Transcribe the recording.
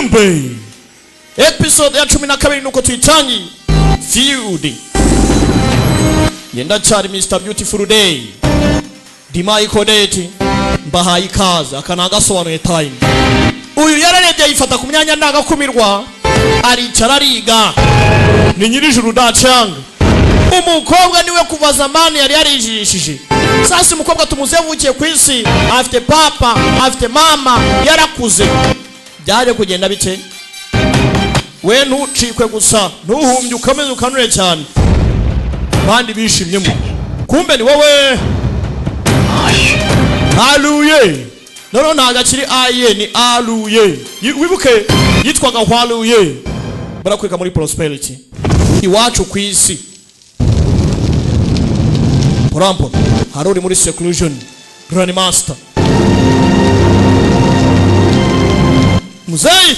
Kumbe episode ya 12 nuko tuyitangiye. Feud ndacyari Mr Beautiful Day Dimayi Kodeti, mbahaye ikaze. Aka ni agasobanuye time. Uyu yararebye yifata ku myanya ndangakumirwa, aricara ariga. Ni nyirijuru dacanga. Umukobwa niwe kuva zamani yari yarijishije. Sasa umukobwa tumuzi yavukiye ku isi, afite papa, afite mama, yarakuze. Byaje kugenda bite? We ntucikwe gusa, ntuhumbye, ukomeze ukanure cyane. Abandi bishimyemo, kumbe ni wowe aluye. Noneho ntabwo akiri aye, ni aluye. Wibuke yitwaga hwaluye. Barakwereka muri prosperity iwacu ku isi porampo. Hari uri muri seclusion, grandmaster muzeyi.